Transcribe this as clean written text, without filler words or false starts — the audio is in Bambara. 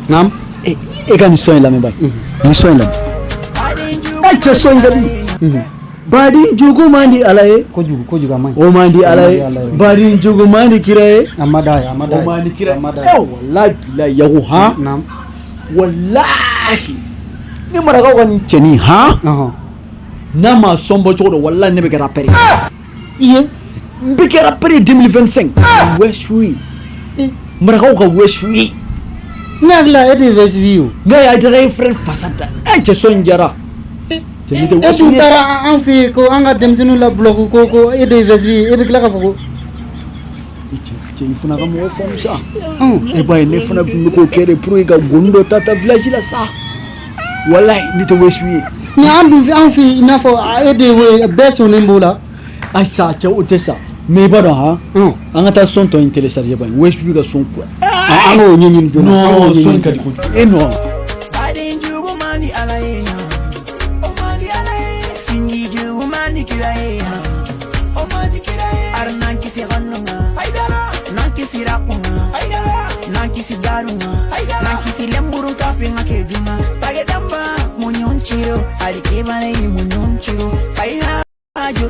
Naam. E ka nin son in lamɛn ba, nin son in lamɛn. E cɛ, son in ka di. Baden jugu man di Ala ye. Kojugu kojugu, a man ɲi. O man di Ala ye. Baden jugu man di kira ye. A ma d'a ye, a ma d'a O ye. man di kira. A ma d'a ye. ye. Walahi bilahi, Yaku, han. Naam. Walahi, ni marakaw ka nin cɛnin, han, n'a ma son bɔ cogo dɔ, walahi, ne bɛ kɛ rappeur ye. I ye. N bɛ kɛ rappeur ye 2025. West, oui, marakaw ka West, oui. Ne hakili la, e de ye West ye o. Nka Hayidara ye frère fasa da. E cɛ, son in jara cɛ, ne tɛ E West dun ye. taara an fɛ yen ko an ka denmisɛnninw la bulɔku ko e de ye West ye, e bɛ tila k'a fɔ ko. Cɛ cɛ, i fana ka mɔgɔ faamu sa. E b'a ye, ne fana tun bɛ k'o kɛ de pour que ka goni dɔ ta village la sa. Walahi, ne tɛ West ye. Ni an dun an fɛ yen, i n'a fɔ e de ye, bɛɛ sɔnnen b'o la. Ayi sa cɛ, o tɛ sa, mais i b'a dɔn, han, an ka taa son tɔ in télécharger ba ye, West ka son quoi. An k'o ɲɛɲini joona, an k'o Non, son in ɲɛɲini. ka di kojugu. E non. Baden jugu man di Ala ye, o man di Ala ye. Sinji jugu man di kira ye, o man di kira ye. Ar nan kisi xannunga, nan kisi rakunga, nan kisi darunga, nan kisi lemburun kafinga ke duma. Tage damba muñon chiro, ari kebane muñon chiro. Kai ha ajo.